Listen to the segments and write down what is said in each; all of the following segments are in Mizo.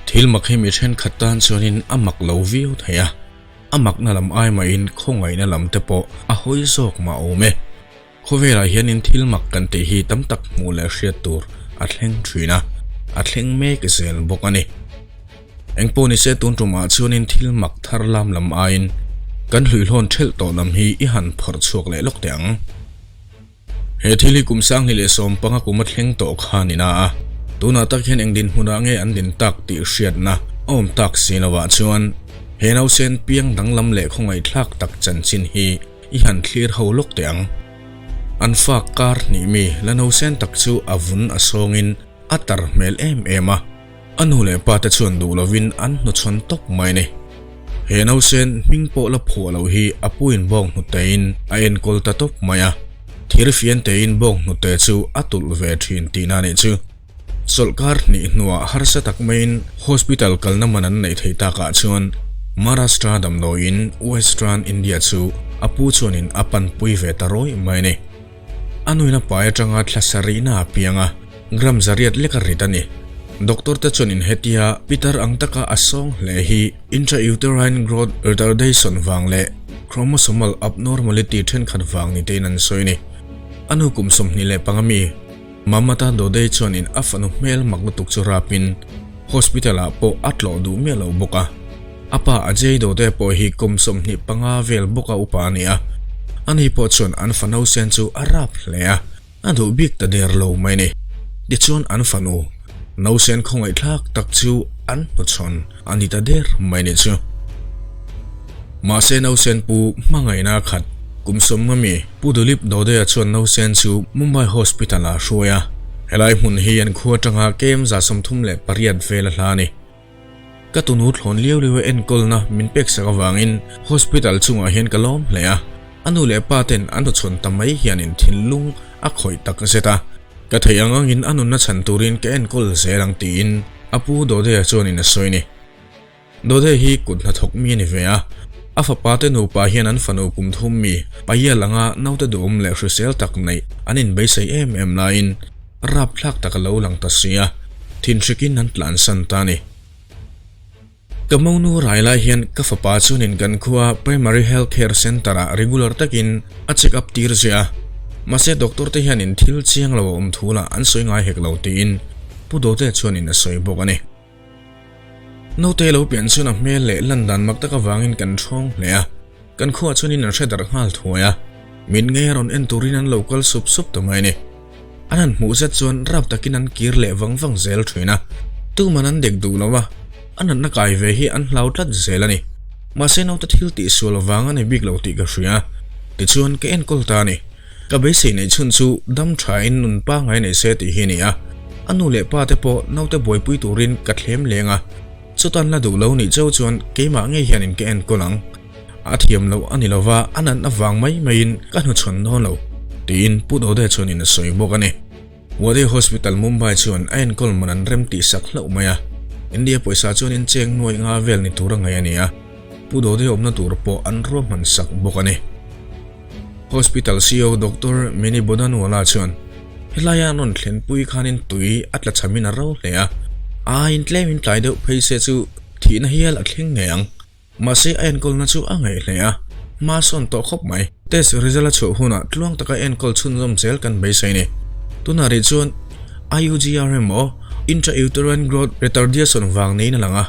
Thil mak hi mi thenkhat tan chuanin a mak lo viau thei a, a makna lam ai mahin khawngaihna lam te pawh a hawi zawk mah awm e. Khawvelah hianin thil mak kan tih hi tam tak hmuh leh hriat tur a thleng thin a, a thleng mek zel bawk a ni. Engpawh nise tun tumah chuanin thil mak thar lam lam aiin kan hluihlawn thelh tawh lam hi i han phawrh chhuak leh lawk teh ang. He thil hi kum 2015 kum a thleng tawh khan in a a, tunah tak hian eng dinhmunah nge an din tak tih hriatna a awm tak si lovah chuan he nausen piang danglam leh khawngaihthlak tak chanchin hi i han thlir ho lawk teh ang. An fa kar hnih mi la nausen tak chu a vun a sawngin a tar hmel em em a. A nu leh pa te chuan duh lovin an hnuchhawn tawp mai a ni. He nausen hming pawh la phuah loh hi a puin bawng hnutein a enkawl ta tawp mai a, thir fian tein bawng hnute chu a tulh ve thin tihna a nih chu. Chawlhkar hnih hnuah harsa tak maiin hospital kalna man an neih theih takah chuan Maharashtra damdawiin Western India chu a pu chuanin a panpui ve ta rawih mai a ni. A nuina pai atanga thla sarihna a piang a, gram zariat lek a rit a ni. Doctor te chuan inhetia pitar ang taka a sawng hle hi intrauterine growth retardation vang leh chromosomal abnormality thenkhat vang ni tein an sawi a ni. A nu kum 25 mi Mamata Dodei chuanin a fanu hmel mak lutuk chu rapin hospital ah pawh a tlawh duh miah lo bawk a. A pa Ajay Dode pawh hi kum 25 vel bawka upa a ni a, ani pawh chuan an fano sen chu a rap hle a, a duh bik ta der lo mai ni. Tichuan an fanu nausen khawngaihthlak tak chu an hnuchhawn a ni ta der mai ni chu. Mahse nausen pu hmangaihna a khat kum 50 mi Pu Dulip Dodea chuan nausen chu Mumbai Hospital ah a hruai a, helai hmun hi an khua atanga kem 138 vel a hla a ni. Ka tunu thlawn liau liau a enkawlna min pek sak avangin hospital chungah hian ka lawm hle a, a nu leh pa ten an hnuchhawn ta mai hianin thinlung a khawih tak zet a, ka theih ang angin a nunna chhan turin ka enkawl zel ang tiin a pu Dodea chuanin a sawi ni. Dodea hi kut hnathawk mi a ni ve a, a fapa te nupa hian an fanu kum thum mi Payal anga naute duhawm leh hrisel tak neih an inbeisei em em laiin Rapthlak tak a lo lang ta si a, thinhrikin an tlansan ta a ni. Ka monu rai lai hian ka fapa chuanin kan khua Primary Health Care Centre ah regular takin a check up tir ziah a, mahse doctor te hianin thil chiang lo a awm thu lah an sawi ngai hek lo tiin Pu Dote chuanin a sawi bawk a ni. Naute lo pian chuan a hmel leh lan dan mak tak avangin kan ṭhawng hle a, kan khuaah chuanin an hre darh nghal thuai a, mit ngei a rawn en turin an lo kal sup sup ta mai a ni. An han hmuh zet chuan rap takin an kir leh vang vang zel thin a, tuman an dek duh lo a, a natna kai ve hi an hlau tlat zel a ni. Mahse naute thil tih sual vang a ni bik lo tih ka hria, tichuan ka enkawl ta a ni. Ka beisei neih chhun chu dam thain nun pangngai nei se tih hi a ni a, a nu leh pa te pawh naute buaipui turin ka thlem leng a, chutan la duh lo nih cheu chuan keimah ngei hianin ka enkawl ang. A thiam loh a ni lova a natna vang mai maiin ka hnuchhawn dawn lo, tiin Pu Dode chuanin a sawi bawk a ni. Wadi Hospital Mumbai chuan a enkawl man an rem tih sak hlauh mai a, India pawisa chuanin cheng nuai nga vel ni tur a ngaih a ni a, Pu Dode awmna tur pawh an ruahman sak bawk a ni. Hospital CEO Doctor Mini Bodanwala chuan helaia an rawn thlenpui khanin tui a tla chhamin a ro hle a, aiin tlemin tlai deuh phei se chu thihna hial a thleng ngei ang. Mahse a enkawlna chu a ngaih hle a, hma sawn tawh khawp mai. Test result a chhuah hunah tluang taka enkawl chhunzawm zel kan beisei ni. Tunah rih chuan IUGR emaw Intrauterine Growth Retardation vang niin a lang a.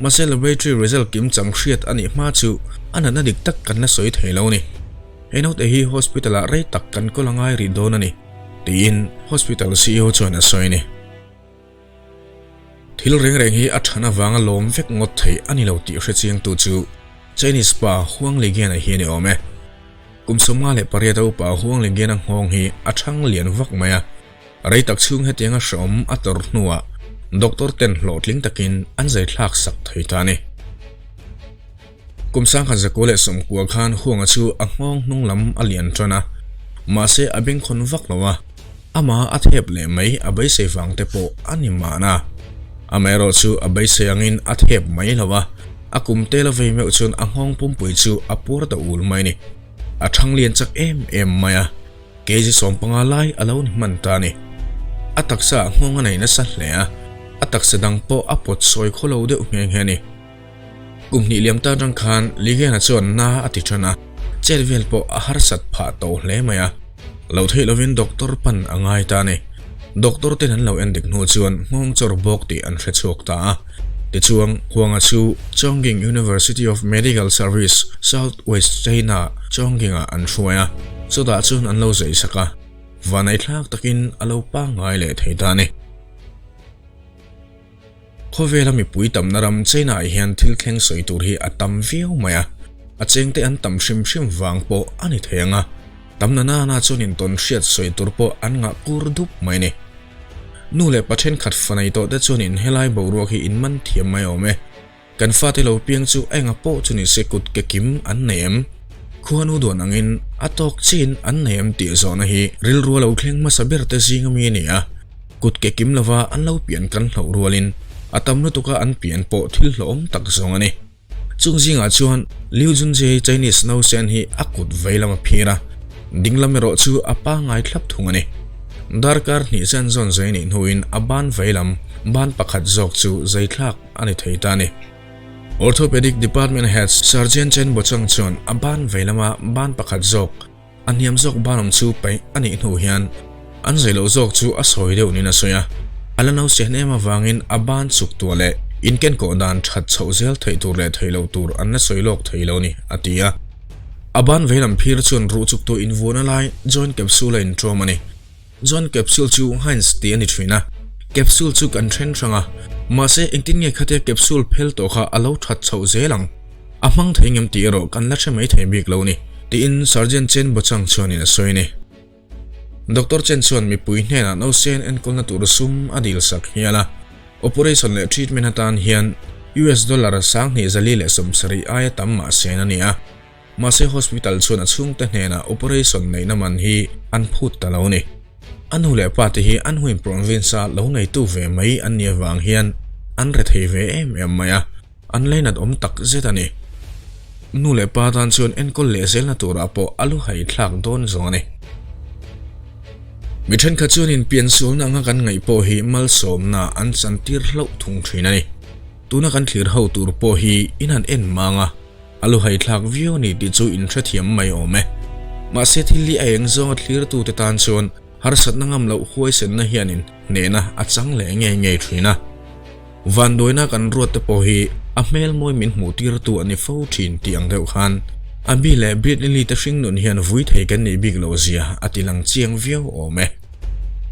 Mahse laboratory result kim chang hriat a nih hma chu a natna dik tak kan la sawi thei lo a ni. He naute hi hospital ah rei tak kan kawl a ngai rih dawn a ni, tiin hospital CEO chuan a sawi a ni. Thil reng reng hi a than avanga lawm vek ngawt thei a ni lo tih hre chiangtu chu Chinese pa Huang Ligian-a hi a ni awm e. Kum 58 a upa Huang Ligian-a nghawng hi a thang lian vak mai a. Rei tak chhung hetianga hreawm a tawrh hnuah doctor ten hlawhtling takin an zai thlak sak thei ta a ni. Kum 1990 khan Huanga chu a nghawng hnung lam a lian tan a, mahse a bengkhawn vak lo a, amah a thep leh mai a beisei vang te pawh a ni mahna. Amaherawh chu a beisei angin a thep mai lo a, a kum tel a vei meuh chuan a nghawng pumpui chu a puar ta ul mai a ni. A thang lian chak em em mai a. Kg 15 lai a lo ni hman ta a ni. A taksa ah nghawng a nei nasa hle a, A taksa dang pawh a pawt sawi khaw lo deuh nghe nghe a ni. Kum hnih liam tan rang khan Ligiana chuan na a ti tan a, chet vel pawh a harsat phah tawh hle mai a. Lo theih lovin doctor pan a ngai ta a ni. Doctor ten an lo en dik hnu chuan nghawng chawr bawk tih an hre chhuak ta a. Tichuan, Huanga chu Chongqing University of Medical Service, South West China, Chongqing-ah an hruai a, chutah chuan an lo zei sak a. Vanaithlak takin a lo pangngai leh thei ta a ni. Khawvela mipui tamna ram China ah hian thil thleng sawi tur hi a tam viau mai a, a chengte an tam hrim hrim vang pawh a ni thei ang a, tamna nana chuan intawn hriat sawi tur pawh an ngah kur dup mai a ni. Nu leh pa thenkhat fa nei tawh te chuanin helai boruak hi in man thiam mai awm e. Kan fate lo piang chu a enga pawh chu ni se kut ke kim an nei em? Khuanu duan angin a tawk chin an nei em tih zawhna hi rilru a lo thleng hmasa ber te zing ami a ni a. Kut ke kim lova an lo pian kan hlauh rualin a tam lutuka an pian pawh thil hlauhawm tak zawng a ni. Chung zingah chuan Liu Junjie Chinese nausen hi a kut vei lam a phir a, ding lam erawh chu a pangngai thlap thung a ni. Darkar hnih chen zawn zai nih hnuin a ban vei lam ban pakhat zawk chu zai thlak a ni thei ta a ni. Orthopedic Department Head Sergeant Chen Bochang chuan a ban vei lama ban pakhat zawk, a hniam zawk ban awm chu paih a nih hnu hian an zei loh zawk chu a sawi deuh niin a sawi a. A la nausen em avangin a ban chuk tuah leh inkenkawh dan that chhoh zel theih tur leh theih loh tur an la sawi lawk thei lo a ni, a ti a. A ban vei lam phir chuan ruh chuk tuah invuahna lai joint capsule a inṭawm a ni. Chuan capsule chu Heinz tih a ni thin a, capsule chu kan then hrang a, mahse engtin nge khatia capsule phel tawh kha a lo that chhoh zel ang? A hmang thei ngem tih erawh kan la hre mai thei bik lo ni, tiin Sergeant Chen Bochang chuanin a sawi a ni. Doctor Chen chuan mipui hnenah nausen enkawlna tur sum a dil sak hial a, operation leh treatment atan hian US dollar 2470 aia tam mah sen a ni a. Mahse hospital chuan a chhungte hnenah operation neihna man hi an phut ta lo a ni. A nu leh pa te hi an huin province-a lo neitu ve mai an nih avang hian an rethei ve em em mai a, an lainat awm tak zet a ni. Nu leh pa tan chuan enkawl leh zelna turah pawh a lu hai thlak dawn zawng a ni. Mi thenkhat chuanin piansualna anga kan ngaih pawh hi malsawmna an chantir hlauh thung thin a ni. Tuna kan thlir ho tur pawh hi in han en mang a. A lu haithlak viau a ni tih chu in hrethiam mai awm e. Mahse thil hi a eng zawnga thlirtute tan chuan harsatna ngam loh huaisenna hianin hnehna a chang leh ngei ngei thin a. Vanduaina kan ruat te pawh hi a hmel mawi min hmuh tirtu a ni fo thin tih ang deuh khan Abby leh Britney Lee te hringnun hian vui thei kan nih bik loh zia a ti lang chiang viau awm e.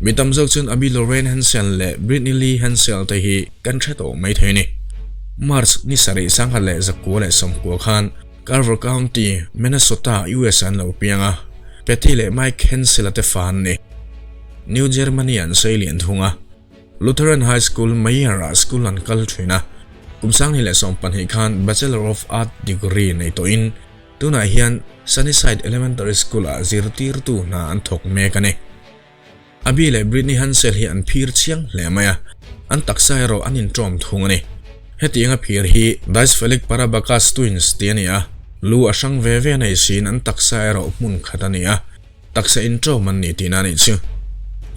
Mi tam zawk chuan Abby Lorraine Hansel leh Britney Lee Hansel te hi kan hre tawh mai thei a ni. March ni sarih 1919 khan Carver County, Minnesota, US ah an lo piang a, Patty leh Mike Hansel-a te fa an ni. New Germany ah an sawi lian thung a, Lutheran High School, Mayer-ah school an kal thin a, kum 2012 khan Bachelor of Art degree nei tawhin Tunah hian Sunnyside Elementary School-ah zirtirtu hna an thawk mek a ni. Abby leh Brittney Hansel hi an phir chiang hle mai a, an taksa erawh an inṭawm thung a ni. Hetianga phir hi Dysphalic Parabacus Twins tih a ni a, lu a hrang ve ve nei siin an taksa erawh hmun khat a ni a. Taksa inṭawm an ni tihna a nih chu.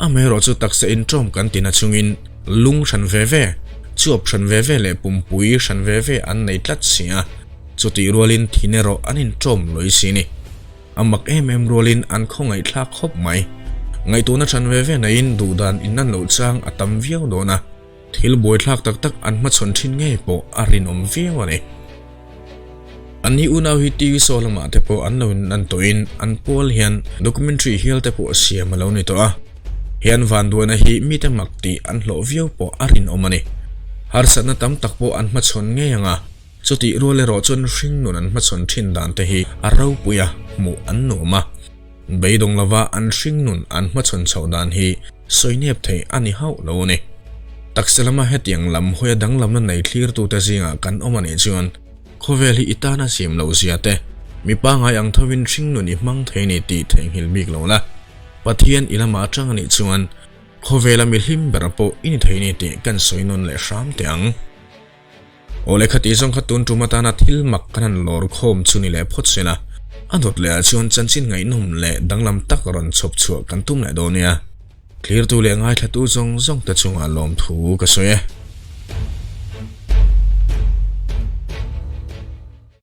Amaherawh chu taksa inṭawm kan tina chungin lung hran ve ve, chuap hran ve ve leh pumpui hran ve ve an nei tlat si a, chutih rualin thin erawh an inṭawm lawi si ni. A mak em em rualin an khawngaihthlak khawp mai. Ngaihtuahna hran ve ve naiin duhdan innan loh chang a tam viau dawn a. Thil buaithlak tak tak an hmachhawn thin ngei pawh a rinawm viau a ni. Anni unau hi TV show lamah te pawh an lo inlan tawhin an pual hian documentary hial te pawh siam a lo ni tawh a. He an vanduaina hi mite mak tih an hlawh viau pawh a rinawm a ni. Harsatna tam tak pawh an hmachhawn ngei ang a, chutih rual erawh chuan hringnun an hmachhawn thin dan te hi a ropui a, hmuh an nuam a. Beidawng lova an hringnun an hmachhawn chhoh dan hi sawi nep thei a ni hauh lo a ni. Taksa lama hetiang lam hawia danglamna nei thlirtute zingah kan awm a nih chuan khawvel hi i tana siam loh zia te, mi pangngai ang thovin hringnun i hmang thei ni tih theihnghilh bik lo la. Pathian i lamah atang a nih chuan khawvela mi hlim ber pawh i ni thei ni tih kan sawi nawn leh hram teh ang. Aw lehkha tih zawng kha tun tum atana thil mak kan han lawr khawm chu ni leh phawt sela, a dawt leh ah chuan chanchin ngaihnawm leh danglam tak rawn chhawp chhuah kan tum leh dawn nia. Thlirtu leh ngaithlatu zawng zawng te chungah lawmthu ka sawi e.